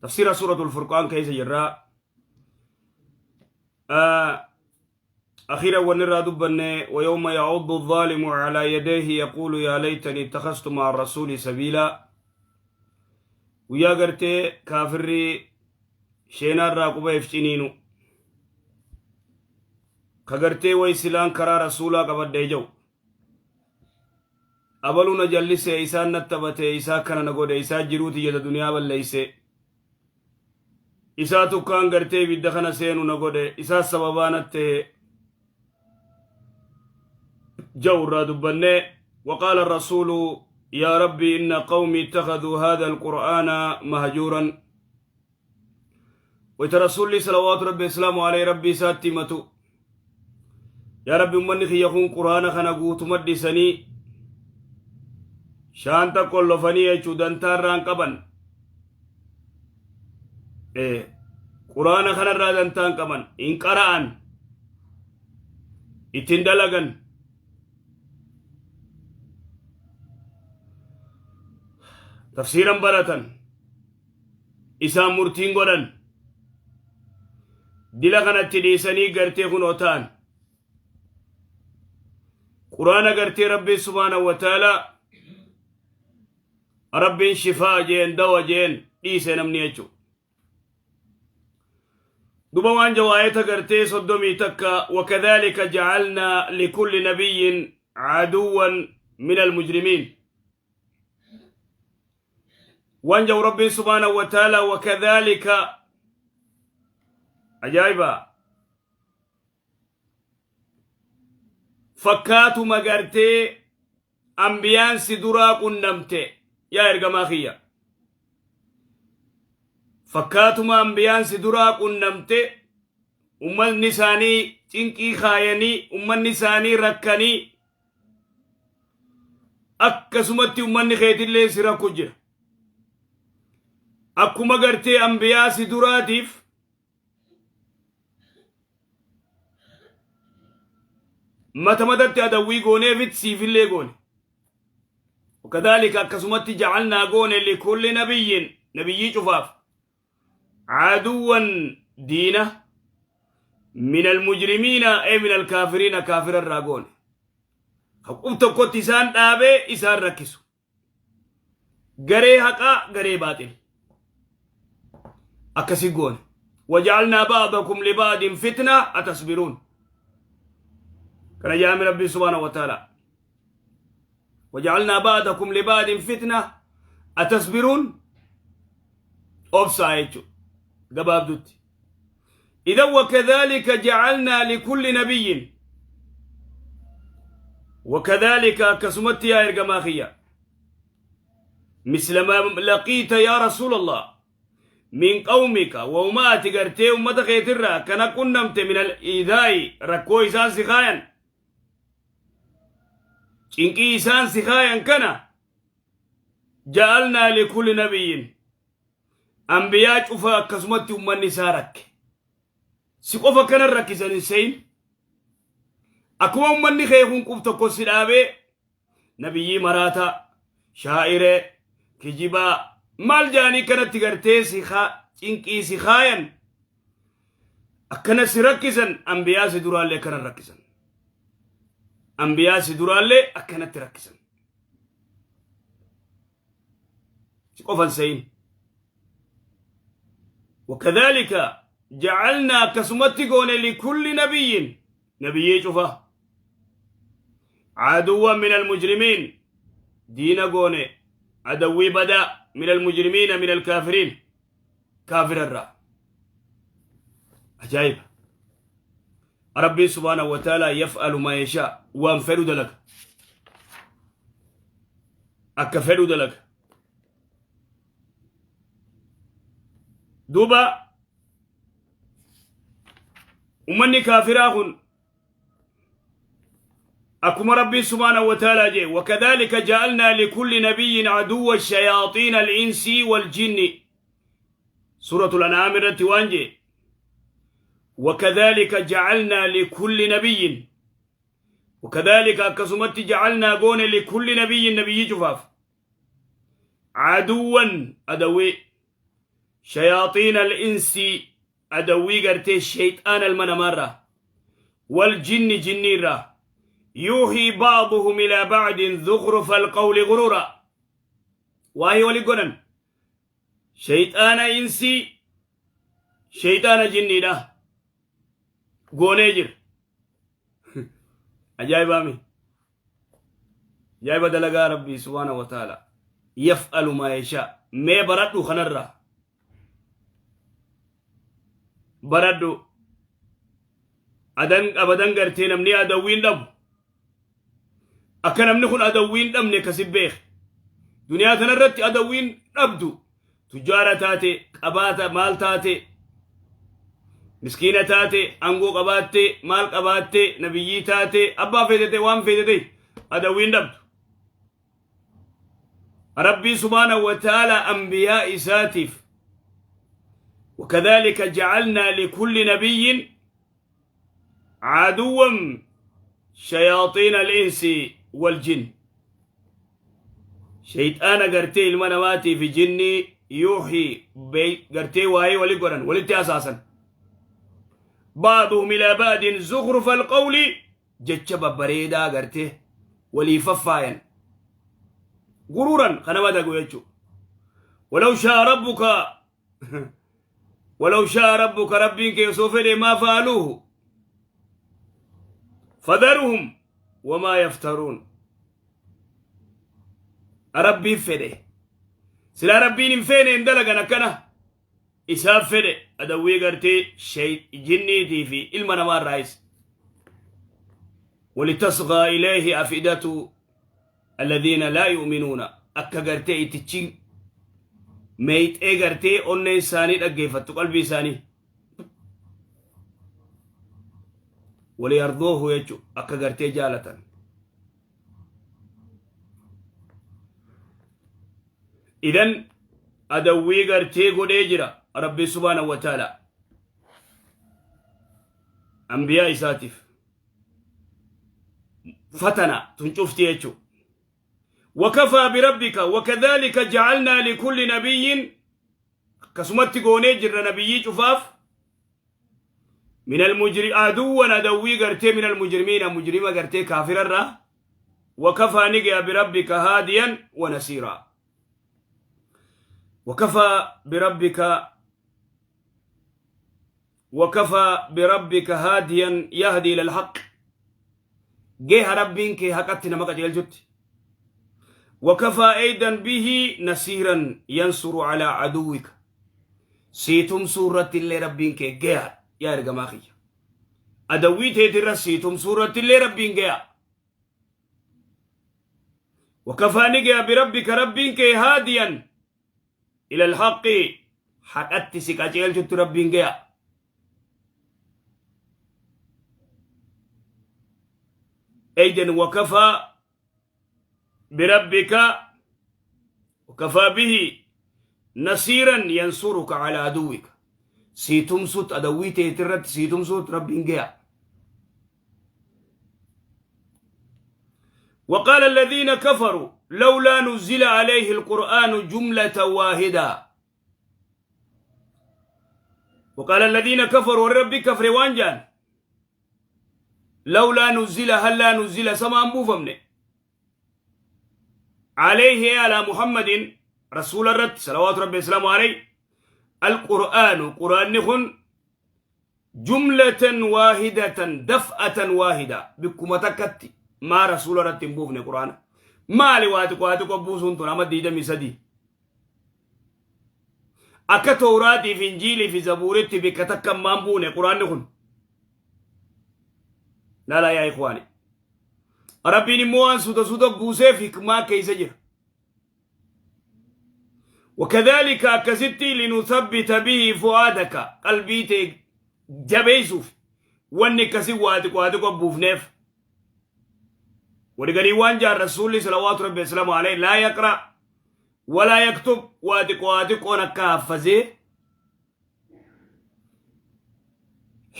Tafsiira Suuratul Furqaan keessa jirra. Akhiira wanni irraa dubbanne wayawma ya'uddu adh-dhaalimu calaa yadayhi yaquulu yaa laytanii ittakhaztu ma'a rasuuli sabiilaa. Guyyaa gartee kaafirri sheenaarraa quba if ciniinu ka gartee way silaan karaa rasuulaa qabadhee jau abaluu na jallisee isaan na taphatee isaa kana na godhe isaa jiruu tiyya ta duniyaa balleeyse isaa tukkaan gartee ibidda kana seenu na godhe isaa sababaa na ta'e jau irraa dubbannee. وقال الرسول يا ربي إن قومي اتخذوا هذا القرآن مهجورا. ويت رسولي صلوات ربي السلام عليه ربي ساتي متو يا ربي ummanni kiyya kun quraana kana guutuma dhisanii shaanta qollofanii jechuu dantaa irraan qaban, quraana kanarraa dantaan qaban, hin qara'an, ittiin dalagan, tafsiiran baratan, isaan murtiin godhan, dila kanatti dhiisanii gartee kunoo ta'an quraana gartee Rabbiin subhaanahu wa ta'aalaa Rabbiin shifaa jeen dawa jeen dhiise namni jechuu. Duba waan jawaayeta gartee 31, wakadhalika jacalnaa likulli nabiyyin caduwwan min almujrimiin. Waan jau Rabbiin subhaanahu wa ta'aalaa wakadhalika ajaa'iba fakkaatuma gartee ambiyaan si duraa qunnamte yaa ergamaa kiyya, fakkaatuma ambiyaan si duraa qunnamte ummanni isaanii cinqii kaayanii, ummanni isaanii rakkanii, akkasumatti ummanni keetillee si rakku jira. Akkuma gartee ambiyaa si duraatiif mata matatti adawwii gooneefit siifillee goone. Wakadhaalika akkasumatti jacalnaa goone likulli nabiyyin nabiyyii cufaaf caduwwan diina min almujrimiina ee min alkaafiriina kaafira irraa goone. Ka qub tokkotti isaan dhaabee isaan rakkisu. Garee haqaa, garee baaxil akkasi goone. Waja'alnaa ba'dakum liba'din fitna atasbiruun. Kana jaami Rabbiin subhaanahu wa ta'ala waja'alnaa ba'dakum liba'din fitna atasbiruun, obsaa jechuudha gabaabdutti. Idan wakadhalika jacalnaa likulli nabiyyin, wakadhalika akkasumatti yaa ergamaa kiyya, misla ma laqiita yaa rasuula Allah min qawmika, wauma ati gartee ummata keetirraa akkana qunnamte, min al-iidaa'i rakkoo isaan si kaayan, cinqii isaan si kaayan kana, ja'alnaa likulli nabiyyin ambiyaa cufa akkasumatti ummanni isaa rakke. Si qofa kana rakkisan hin seyin. Akkuma ummanni kee kun qub tokko si dhaabee nabiyyii maraataa, shaa'iree, kijibaa maal jaanii kanatti gartee si cinqii si kaayan, akkana si rakkisan, ambiyaa si duraallee akkana rakkisan, ambiyaa si duraallee akkanatti rakkisan, si qofan seyin. وكذلك جعلنا akkasumatti goone لكل نبي نبي شوفه عدوا من المجرمين diina goone عدوي بدا من المجرمين من الكافرين كافر الرا. عجائب ربي سبحانه وتعالى يفعل ما يشاء. waan fedhu dalaga, akka fedhu dalaga. Duuba ummanni kaafiraa kun akkuma Rabbiin subhaanahu wa ta'aalaa jee wakadhalika ja'alnaa likulli nabiyyin aduwwa shayaaxiina al-insi wal jinni, suuratul An'aam irratti waan jee wakadhalika ja'alnaa likulli nabiyyin, wakadhalika akkasumatti ja'alnaa goone likulli nabiyyin nabiyyii cufaaf aduwwan adawwii. Shayaaxiina al-insii adawwii gartee sheyxaana ilma namaarraa wal jinni jinniirraa yuuhii ba'duhum ilaa ba'din zukhrufa alqawli ghuruura waahii wali godhan sheyxaana insii sheyxaana jinniidha goonee jira. Ajaa'ibaami. Ajaa'iba dalagaa Rabbii subhaanahu wa ta'ala. Yaf'alu maa yashaa. Mee baradhu kanarraa. Baradhu. Adan abadan gartee namni adawwiin dhabu. Akka namni kun adawwiin dhabne kasi beek. Duniyaa kanarratti adawwiin dhabdu. Tujjaara taate, qabaata maal taate, miskiina taate, aangoo qabaatte, maal qabaatte, nabiyyii taate, abbaa feete ta'e waan feete ta'e adawwiin dhabdu. Rabbii subhaanahu wa ta'ala anbiyaa isaatiif وكذلك جعلنا لكل نبي عدوا شياطين الإنس والجن Sheyxaana gartee ilma namaatii fi jinnii yuuxii gartee waa'ee wali godhan walitti hasaasan. Ba'duhum ilaa ba'din zukhrufa alqawli jecha babbareedaa gartee walii faffaayan. Guruuran kan nama dagu jechuudha. Walaw shaa rabbuka walaw shaa rabbuka rabbiin kee osoo fedhe maa fa'aluuhu fadharuhum wamaa yaftaruun. Rabbiin fedhe silaa Rabbiin hin feene hin dalagan akkana isaaf fedhe adawwii gartee jinniitii fi ilma namaa irraayis. Walitasgaa ilayhi afidatu alladhiina laa yu'minuuna akka gartee itichi meeyxee gartee onneen isaanii dhaggeeffattu qalbii isaanii waliyardoohu jechu akka gartee jaalatan. Idan adawwii gartee godhee jira Rabbi subhaanahu wa ta'ala anbiyaa isaatiif fatana tun cufti jechu. Wakafaa birabbika wakadhalika jacalnaa likulli nabiyyin akkasumatti goonee jirra nabiyyii cufaaf min almujri aduwwan adawwii gartee min almujrimiina mujrima gartee kaafirarraa wakafaa ni gaya birabbika haadiyan wa nasiiraa wakafaa birabbika wakafaa birabbika haadiyan yahdi ila alhaq geha Rabbiin kee haqatti nama qajeelchutti. Wakafaa aydan bihi nasiiran yansuru alaa aduwwika sii tumsuu irratti illee Rabbiin kee geha yaa ergamaa kiyya adawwii teetirra sii tumsuu irratti illee Rabbiin geha. Wakafaa ni geha birabbika Rabbiin kee haadiyan ila alhaqi haqatti si qajeelchutti Rabbiin geha. Aydan wakafaa birabbika wakafaa bihi nasiiran yansuruka ala aduwwika sii tumsut adawwii teetirratti sii tumsut Rabbiin geha. وقال الذين كفروا لولا نزل عليه القرآن جملة واحدة. وقال الذين كفروا الرب كفر وانجان لولا نزل هلا نزل سما بوفمن عليه على محمد رسول الرد صلوات ربي وسلامه عليه القرآن قرآن خن جملة واحدة دفعة واحدة بكما تكتي ما رسول رد بوفن قرآن مالي واتك واتك وبوسون تنام ديدا مسدي akka Tawraatii fi Injiilii fi Zabuuritti bikka takka maan buune Quraanni kun. Laalaa yaa ikhwaani. Rabbiin immoo waan suuta suuta buuseef hikmaa keessa jira. Wakadhalika akkasitti linuthabbita bihi fu'aadaka qalbii tee jabeessuuf wanni akkasii waa xiqqoo waa xiqqoo buufneef. Wani garii waan jaan Rasuulli salawaatu Rabbi wasalaamu alayhi laa yaqra walaa yaktub waa xiqqoo waa xiqqoon akka haffazee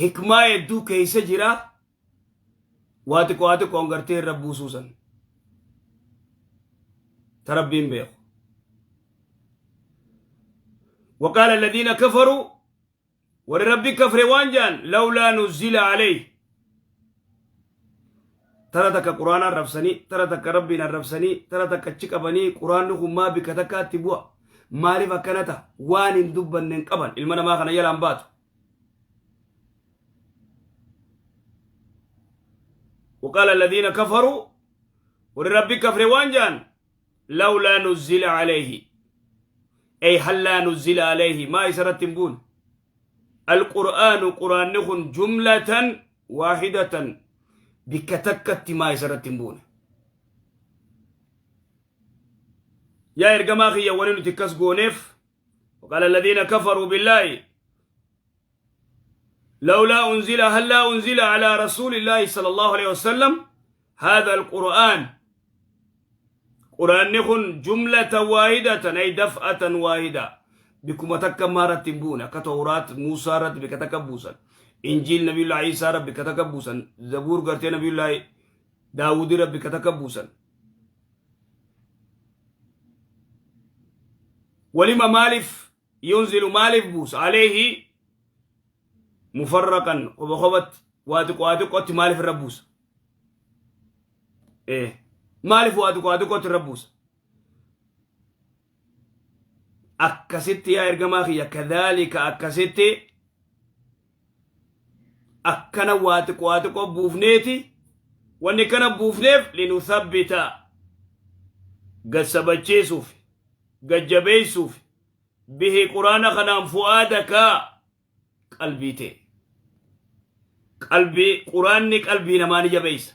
hikmaa hedduu keessa jira waa xiqqoo waa xiqqoon gartee irra buusuu san ta Rabbiin beeku. وقال الذين كفروا، warri Rabbi kafre waan jedhan: لولا نزل عليه. Tara takka Quraana arrabsanii, tara takka Rabbiin arrabsanii, tara takka achi qabanii, quraanni kun maa bikka takkaatti bu'a, maaliif akkana ta'a, waan hin dubbanne hin qaban. Ilma namaa kana jalaan baatu. وقال الذين كفروا، warri Rabbi kafre waan jedhan: لولا نزل عليه، أي هلا نزل عليه، maa isarratti hin buune القرآن، quraanni kun جملة واحدة، bikka takkatti maa isarratti hin buune? Yaa ergamaa kiyya, wani nuti akkas gooneef، وقال الذين كفروا بالله لولا أنزل، هلا أنزل على رسول الله صلى الله عليه وسلم هذا القرآن، quraanni kun جملة واحدة، أي دفعة واحدة، bikkuma takka maaratti hin buune, akka Tawraat Muusaa irratti bikka takka buusan, Injiil Nabiyullahi Iisaa irratti bikka takka buusan, Zabuur gartee Nabiyullahi Daawud irratti bikka takka buusan. ولم maaliif ينزل، maaliif buusa عليه مفرقا، qoba qobatti, waa xiqqoo waa xiqqootti maaliif irra buusa? Maaliif waa xiqqoo waa xiqqootti irra buusa akkasitti? Yaa ergamaa kiyya, كذلك, akkasitti, akkana waa xiqqoo waa xiqqoo buufneeti. Wanni kana buufneef لنثبت, gassabachiisuuf, gajjabeessuuf, به, quraana kanaan, فؤادك, qalbii ta'e. Qalbii, quraanni qalbii namaa ni jabeessa.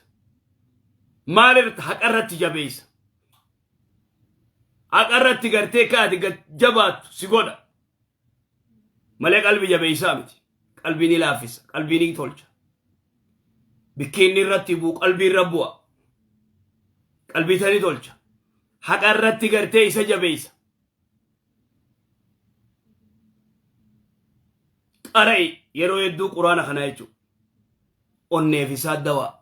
Maal irratti? Haqa irratti jabeessa. Haqa irratti gartee kaati jabaattu si godha malee qalbii jabeessaa miti. Qalbii ni laaffisa, qalbii ni tolcha. Bikki inni irratti bu'u qalbii irra bu'a. Qalbii tani tolcha. Haqa irratti gartee isa jabeessa. Qara'i yeroo hedduu quraana kana jechuudha. Onneef isaa dawaa.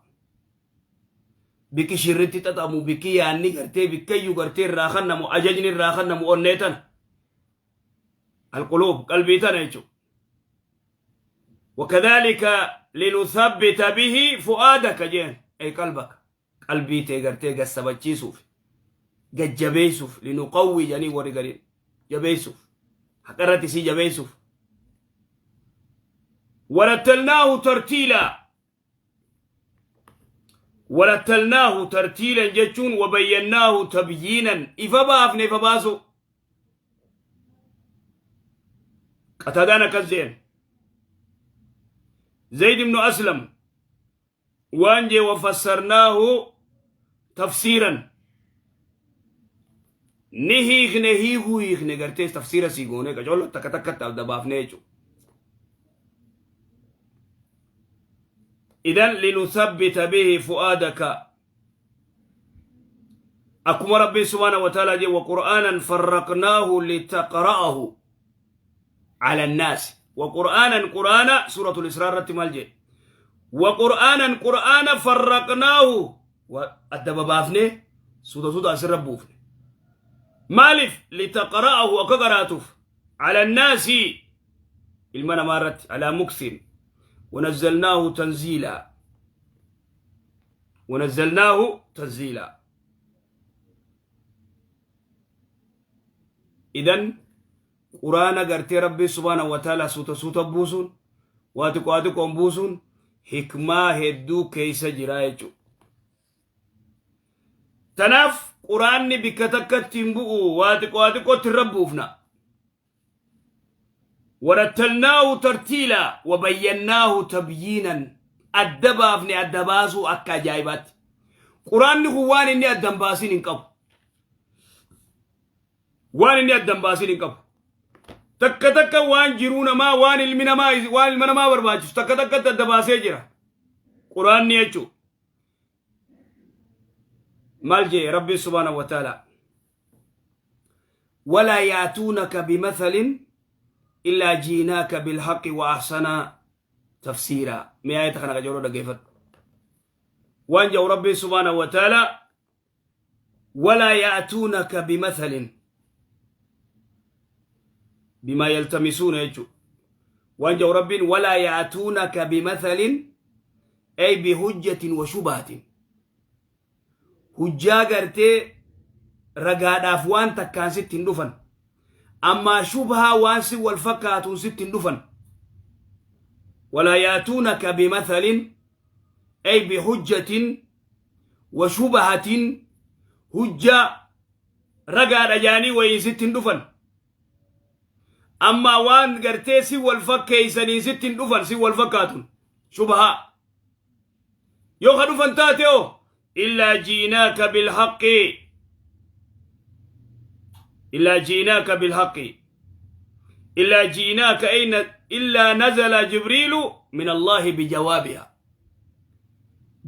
Bikki shirritti xaxamu, bikki yaanni gartee bikkayyuu gartee irraa kannamu, ajajni irraa kannamu onnee tana. القلوب, qalbii tana jechuudha. وكذلك لنثبت به فؤادك jeen, أي قلبك, qalbii tee gartee gassabachiisuuf, gajjabeessuuf. لنقوي jedhanii warri gariin, jabeessuuf, haqa irratti sii jabeessuuf. ورتلناه ترتيلا. ورتلناه ترتيلا jechuun وبيناه تبيينا, ifa baafne, ifa baasu. Qataadaan akkas jeen. Zayd ibnu Aslam waan jee: وفسرناه تفسيرا, ni hiikne, hiikuu hiikne, gartee tafsiira sii goone, qacollo takka takkatti adda baafne jechuudha. إذن لنثبت به فؤادك, akkuma Rabbi سبحانه وتعالى jee: وقرآنا فرقناه لتقرأه على الناس. وقرآنا, قرآنا, سورة الإسراء irratti maal jee? وقرآنا, qur'aana, فرقناه, adda babaafne, suuta suuta asirra buufne. Maaliif? لتقرأه, akka qaraatuuf, على الناس, ilma namaa irratti, على مكث. ونزلناه تنزيلا. ونزلناه تنزيلا. إذن quraana gartee Rabbii سبحانه وتعالى suuta suuta buusuun, waa xiqqoo waa xiqqoon buusuun, hikmaa hedduu keeysa jira jechuudha. Tanaaf quraanni bikka takkatti hin bu'u, waa xiqqoo waa xiqqootti irra buufna. ورتلناه ترتيلا وبيناه تبيينا, adda baafne, adda baasuu akka ajaa'ibaatti. Quraanni kun waan inni addan baasin hin qabu. Waan inni addan baasin hin qabu. Takka takka waan jiruu namaa, waan ilmi namaa, waan ilma namaa barbaachisu takka takkatti adda baasee jira. Quraanni jechuudha. Maal jee Rabbi سبحانه وتعالى? ولا يأتونك بمثل إلا جئناك بالحق وأحسن تفسيرا. Mee ayata kana qajeeloo dhaggeeffadhu. Waan jedhu Rabbi سبحانه وتعالى: ولا يأتونك بمثل, Bimaa yaltamisuuna jechuudha. Waan jedhu Rabbiin walaa yaatuunaka bimathalin ay bihujjatin wa shubaatin. Hujjaa gartee ragaadhaaf waan takkaan sitti hin dhufan. Ammaa shubhaa waan si wal fakkaatuun sitti hin dhufan. Walaa yaatuunaka bimathalin ay bihujjatin wa shubahatin hujjaa ragaadha jaanii wayiin sitti hin dhufan. Ammaa waan gartee si wal fakkeeysaniin sitti hin dhufan si wal fakkaatun shubhaa. Yoo ka dhufan taate oo illaa jiinaaka bilhaqqi illaa jiinaaka bilhaqqi illaa jiinaaka ayna illaa nazala jibriilu min Allaahi bijawaabiha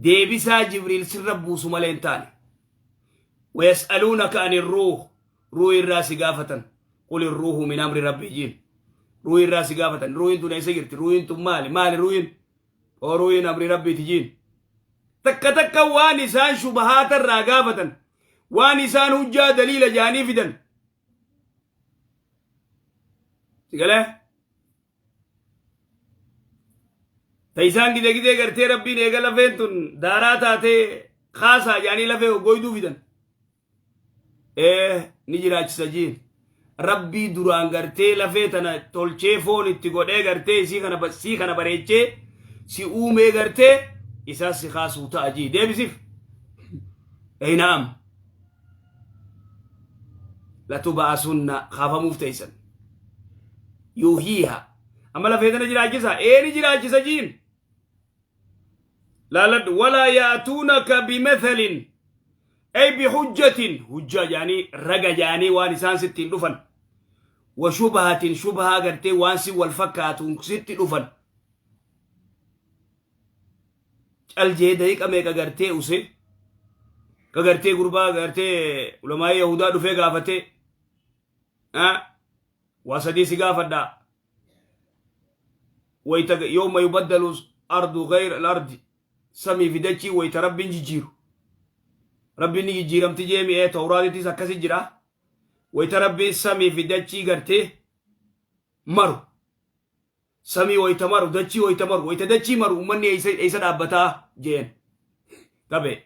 deebisaa Jibriil sirra buusu malee hin taane. Wayas'aluunaka ani ruuh ruuhi irraa si gaafatan qul ruuhu min amri rabbii jiin ruuhi irraa si gaafatan ruuhiin tun eessa jirti ruuhiin tun maali maali ruuhiin oo ruuhiin amri rabbiiti jiin takka takka waan isaan shubahaata irraa gaafatan waan isaan hujjaa daliila jaanii fidan si galee Ta isaan gide gidee gartee rabbiin eega lafeen tun daaraa taatee kaasaa jedhanii lafee goyduu fidan. Ee ni jiraachisa jiin. Rabbii duraan gartee lafee tana tolchee foon itti godhee gartee isii kana sii kana bareechee si uumee gartee isaa si kaasuu ta'a jii deebisiif. Ee naam. Latuba'asunna kaafamuuf teessan. Yuhiiha. Amma lafee tana jiraachisa. Ee ni jiraachisa jiin. Laaladhu walaa yaatuunaka bimathalin ay bihujjatin hujjaa jaanii raga jaanii waan isaan sittiin dhufan wa shubhatin shubhaa gartee waan si wal fakkaatuun sitti dhufan cal jee daqiiqa meeqa gartee use ka gartee gurbaa gartee ulamaa'ii yahudaa dhufee gaafatee waa sadii si gaafadha wayta yawma yubaddalu ardu gayra al-ardi samii fi dachii wayta rabbiin jijjiiru rabbiin ni jijjiiramti jeemi ee tawraatittis akkasi jira wayta rabbiin samii fi dachii gartee maru Samii wayta maru, dachii wayta maru, wayta dachii maru ummanni eeysa eeysa dhaabbataa jeen. Tabe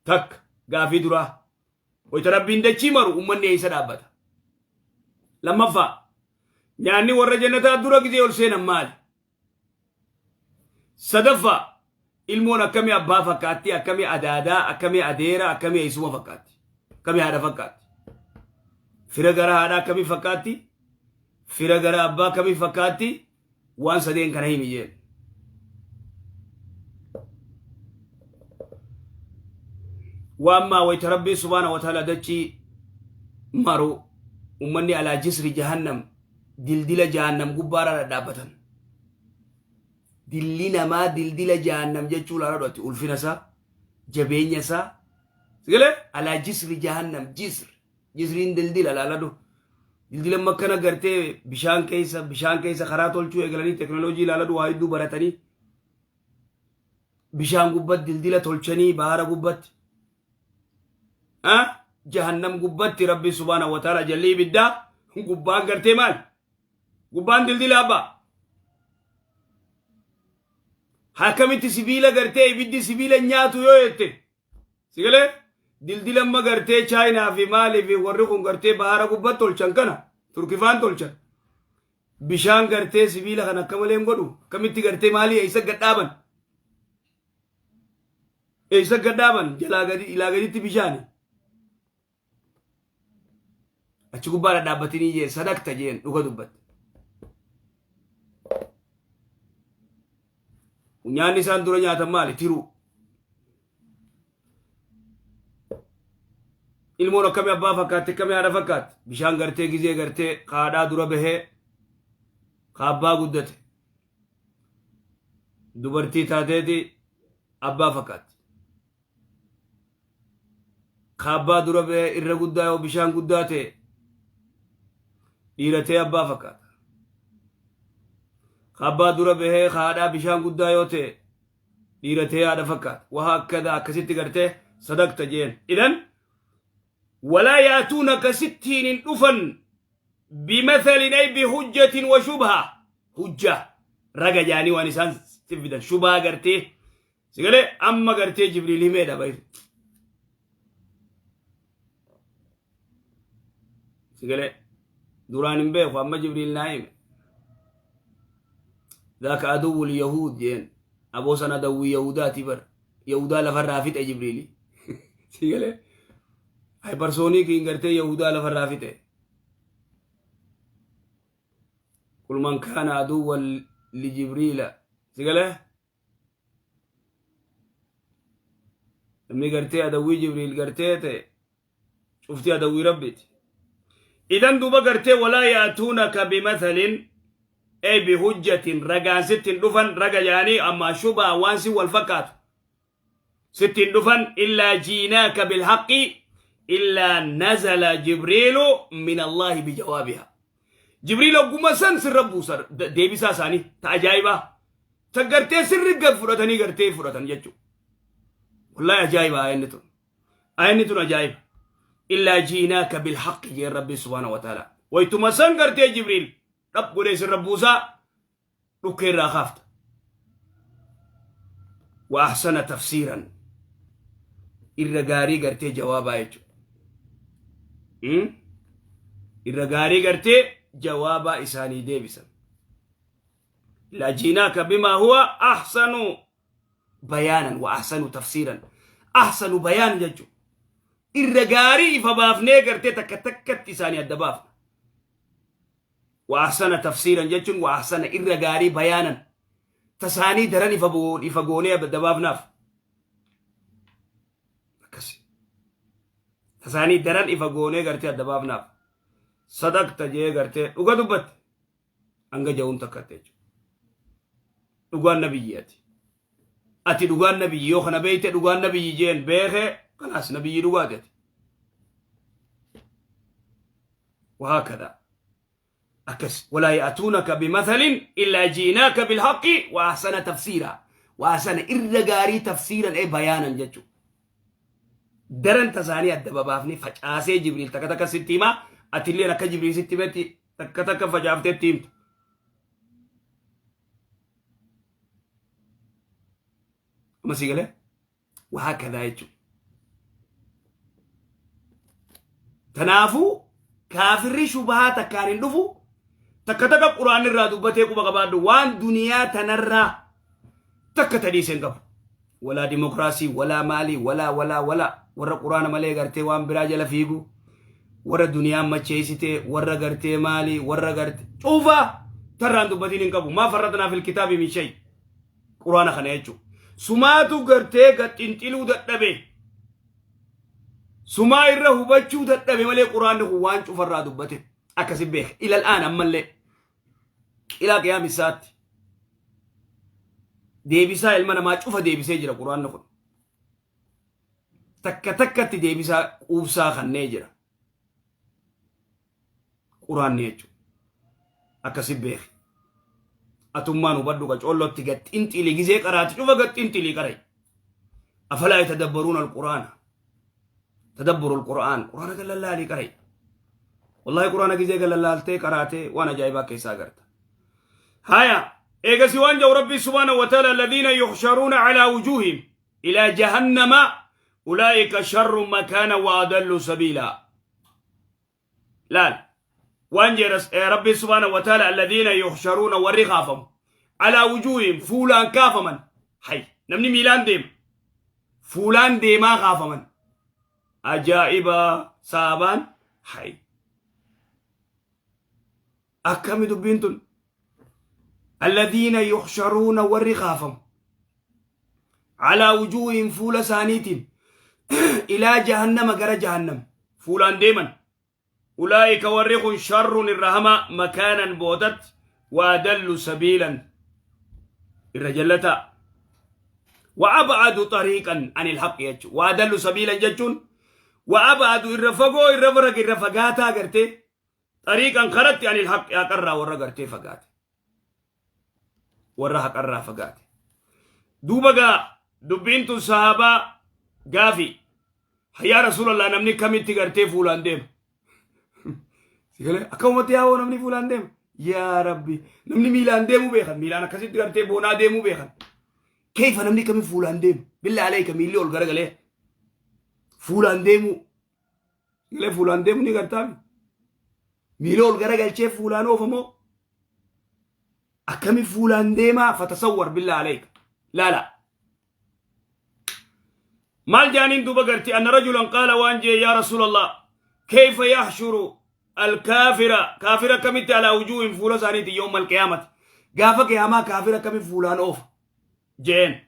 takka gaafii duraa. Wayta Rabbiin dachii maru ummanni eeysa dhaabbata. Lammaffaa nyaanni warra jannataa dura gizee ol seenan maali? Sadaffaa ilmoon akkamii abbaa fakkaatti, akkamii adaadaa, akkamii adeera, akkamii eessuma fakkaatti, akkamii haadha fakkaatti. Fira gara haadhaa akkamii fakkaatti, Fira gara abbaa kamii fakkaatti waan sadeen kana himi jeen. Waan maa wayta Rabbiin subhaana wa ta'ala dachii maru ummanni alaa jisri jahannam dildila jahannam gubbaarra dhadhaabbatan. Dilli namaa dildila jahannam jechuu laala dhoti ulfina isaa jabeenya isaa sigalee alaa jisri jahannam jisr Jisriin dildila laaladhu. Dildila amma akkana gartee bishaan keessa bishaan keessa karaa tolchuu eegalanii teknooloojii laaladhu waa hedduu baratanii bishaan gubbatti dildila tolchanii bahara gubbatti. Jahannam gubbatti rabbi subhaana wa ta'ala jalli ibiddaa gubbaan gartee maal? Gubbaan dildila abbaa. Akkamitti sibiila gartee ibiddi sibiila nyaatu yoo jette Si galee? Dildila amma gartee Chaayinaa fi maalii fi warri kun gartee bahara gubbatti tolchan kana Turkifaan tolchan. Bishaan gartee sibiila kana akka malee hin godhu. Akkamitti gartee maalii eessa gad dhaaban? Eessa gad dhaaban? Jalaa gadi ilaa gaditti bishaani. Achi gubbaa dhadhaabbatinii jeen sadaqta jeen dhuga dubbatte. Nyaanni isaan dura nyaatan maali? Tiruu. Ilmoon akkamii abbaa fakkaatti akkamii haadha fakkaatti? Bishaan gartee gizee gartee haadhaa dura bahee abbaa guddate. Dubartii taateeti abbaa fakkaatti. Kaabbaa dura ba'ee irra guddaa yoo bishaan guddaa ta'e dhiira ta'e abbaa fakkaata. Kaabbaa dura bahee haadhaa bishaan guddaa yoo ta'e dhiira ta'e haadha fakkaata. Waha akkada akkasitti gartee sadaqta jeen. Idan walaa yaatuun akkasittiin hin dhufan Bimathalin ay bihujjatin wa shubha. Hujja raga jaanii waan isaan si fidan shubhaa gartee si galee amma gartee Jibriil himeedha bayr. Si galee duraan hin beeku amma Jibriil naa hime. Zaaka aduwwul yahuud jeen aboo sana adawwii yahudaati bar yahudaa lafarraa fixe Jibriili. Si galee hypersoonikiin gartee yahudaa lafarraa fixe. Qul man kaana aduwwan li Jibriila. Si galee? Namni gartee adawwii Jibriil gartee ta'e cufti adawwii Rabbiiti. Idan duuba gartee walaa yaatuunaka bimathalin ay bihujjatin ragaan sitti hin dhufan raga jaanii ammaa shubaa waan si wal fakkaatu sitti hin dhufan illaa jiinaaka bilhaqqi illaa nazala jibriilu min allaahi bijawaabiha jibriil ogguma san sirra buusa deebisaa isaanii ta ajaa'ibaa ta gartee sirri gad fudhatanii gartee fudhatan jechuudha wallaahi ajaa'iba ayanni tun ayanni tun ajaa'iba illaa jiinaaka bilhaqqi jeen rabbi subhaana wa ta'ala waytuma san gartee jibriil dhab godhee sirra buusaa dhukkee irraa kaafta. Wa ahsana tafsiiran irra gaarii gartee jawaabaa jechuudha. Irra gaarii gartee jawaabaa isaanii deebisan. Laa jiinaaka bimaa huwa ahsanu bayaanan wa ahsanu tafsiiran ahsanu bayaan jechuudha. Irra gaarii ifa baafnee gartee takka takkatti isaanii adda baafna. Wa ahsana tafsiiran jechuun wa ahsana irra gaarii bayaanan tasaanii daran ifa ifa goonee adda baafnaaf. Akkasi. Tasaanii daran ifa goonee gartee adda baafnaaf. Sadaqta jee gartee dhuga dubbatte hanga ja'uun takkatte jechuudha. Dhugaan nabiyyi ati. Ati dhugaan nabiyyi yoo kana beeyte dhugaan nabiyyi jeen beekee kalaas nabiyyi dhugaati ati. وهكذا أكس ولا يأتونك بمثل إلا جئناك بالحق وأحسن تفسيرا وأحسن إرغاري تفسيرا أي بيانا جتشو درن تساني الدبابافني فجأسي جبريل تكا تكا ستيما أتلي ركا جبريل ستيمتي تكا تكا فجافتي تيمت أما سيقله وهكذا jechuudha. Tanaafuu kaafirri shubahaa takkaan hin dhufu takka takka quraanni irraa dubbatee quba qabaadhu waan duniyaa tanarraa takka tadhiise hin qabu. Walaa dimokiraasii walaa maalii walaa walaa walaa warra quraana malee gartee waan biraa jala fiigu warra duniyaan macheessite warra gartee maalii warra gartee cuufaa tarraan dubbatiin hin qabu maa farraxnaa fil kitaabi min shay. Quraana kana jechuudha. Sumaatu gartee gad xinxiluu dadhabe. Sumaa irra hubachuu dadhabe malee quraanni kun waan cufarraa dubbate. Akkasi beeka. Ilal aan ammallee. Ilaa qiyaam isaatti. Deebisaa ilma namaa cufa deebisee jira quraanni kun. Takka takkatti deebisaa quubsaa kannee jira. Quraanni jechuudha. Akkasi beeki. Atummaan hubadhu ka coollootti gad xinxili gizee qaraati cufa gad xinxili qarai. Afalaa yatadabbaruuna alquraana. Tadabburu alquraan. Quraana gad lallaalii qarai. Wallahi quraana gizee gad lallaaltee qaraatee waan ajaa'ibaa keessaa agarta. Haya eegasi waan jedhu Rabbii subhaanahu wa ta'ala alladhiina yuhsharuuna calaa wujuuhim ilaa jahannama ulaa'ika sharru makaana wa adallu sabiilaa. Laal waan jedhe Rabbiin subhaanahu wa ta'ala alladhiina yuhsharuuna warri kaafamu alaa wujuuhim fuulaan kaafaman hay namni miilaan deema fuulaan deemaa kaafaman ajaa'iba saabaan hay akkami dubbiin tun alladhiina yuhsharuuna warri kaafamu alaa wujuuhim fuula isaaniitiin ilaa jahannama gara jahannam fuulaan deeman ulaa'ika warri kun sharrun irra hamaa makaanan boodatti wa adallu sabiilan irra jallataa wa ab'adu xariiqan anil haqqi jechuun wa adallu sabiilan jechuun wa ab'adu irra fagoo irra faraq irra fagaataa gartee xariiqan karatti anil haqqi haqarraa warra gartee fagaate warra haqarraa fagaate duuba gaa dubbiin tun sahaabaa gaafi hayyaa rasuulallah namni kamitti gartee fuulaan deema Sigalee akkamumatti yaa'oo namni fuulaan deema. Yaa Rabbi, namni miilaan deemuu beekan, miilaan akkasitti gartee boonaa deemuu beekan. Keefa namni kamiin fuulaan deemu? Billaa aleeka, miilli ol garagalee fuulaan deemuu. Sigalee fuulaan deemuu ni gartaami. Miila ol garagalchee fuulaan oofamoo akkami fuulaan deemaa? Fatasawwar, billaa aleeka, laala. Maal jaaniin duuba garti? Anna rajulan qaala, waan jee: "Yaa Rasuulallah, kayfa yaxshuru alkaafira?" Kaafira akkamitti alaa wujuuhin, fuula isaaniiti, yawma alqiyaamati, gaafa qiyaamaa kaafira akkami fuulaan oofa jeen.